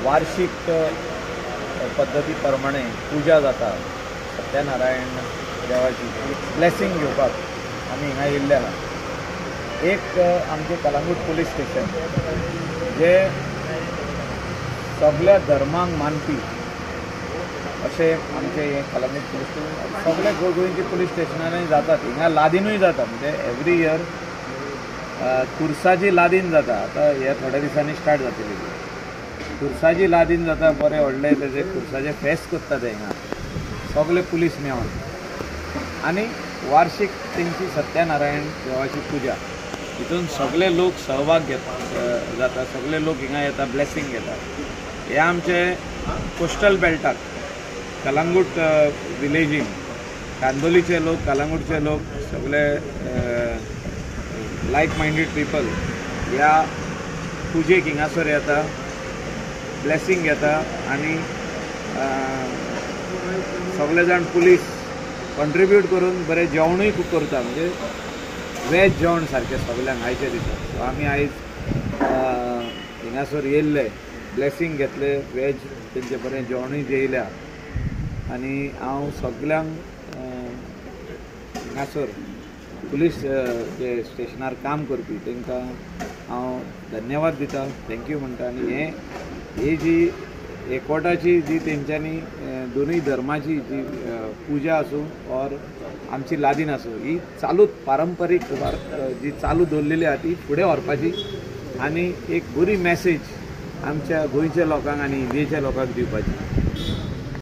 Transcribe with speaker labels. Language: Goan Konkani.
Speaker 1: वार्षिक पद्दती प्रमाणे पुजा जाता सत्यनारायण देवाची ब्लेसिंग घेवपाक आमी हिंगा येयल्ले आहा. एक आमचें कलंगूट पुलीस स्टेशन जे सगळ्या धर्मांक मानपी अशें आमचें हें कलंगूट पुलीस स्टेशन सगळे गोंयचे पुलीस स्टेशनांनी जातात. हिंगा लादीनूय जाता, म्हणजे एवरी इयर कुर्साची लादीन जाता. आतां हे थोड्या दिसांनी स्टार्ट जातली कुर्साची लादीन जाता. बरें व्हडलें तेजे कुर्साचें फेस्त करता ते हिंगा सगळे पुलीस मेळोन आनी वार्षिक तेंची सत्यनारायण देवाची पुजा हितून सगळे लोक सहभाग घेत जाता. सगळे लोक हिंगा येता, ब्लेसिंग घेता. हे आमचे कोस्टल बेल्टाक कलंगूट विलेजीन कांदोलीचे लोक, कलंगूटचे लोक सगळे लायक मायंडेड पिपल ह्या पुजेक हिंगासर येता, ब्लेसिंग घेता आनी सगळे जाण पुलीस कंट्रिब्यूट करून बरें जेवणूय खूब करता, म्हणजे वेज जेवण सारकें सगळ्यांक आयच्या दिसा. सो आमी आयज हिंगासर येयल्ले, ब्लेसिंग घेतले, वेज तेंचे बरें जेवणूय जेयल्या आनी हांव सगळ्यांक हिंगासर पुलीस जे स्टेशनार काम करपी तांकां हांव धन्यवाद दिता, thank you म्हणटा. आनी हे जी एकवटाची जी तेंच्यांनी दोनूय धर्माची जी पुजा आसूं ऑर आमची लादीन आसूं ही चालूच पारंपरीक जी चालू दवरलेली आहा ती फुडें व्हरपाची आनी एक बरी मॅसेज आमच्या गोंयच्या लोकांक आनी इंडियेच्या लोकांक दिवपाची.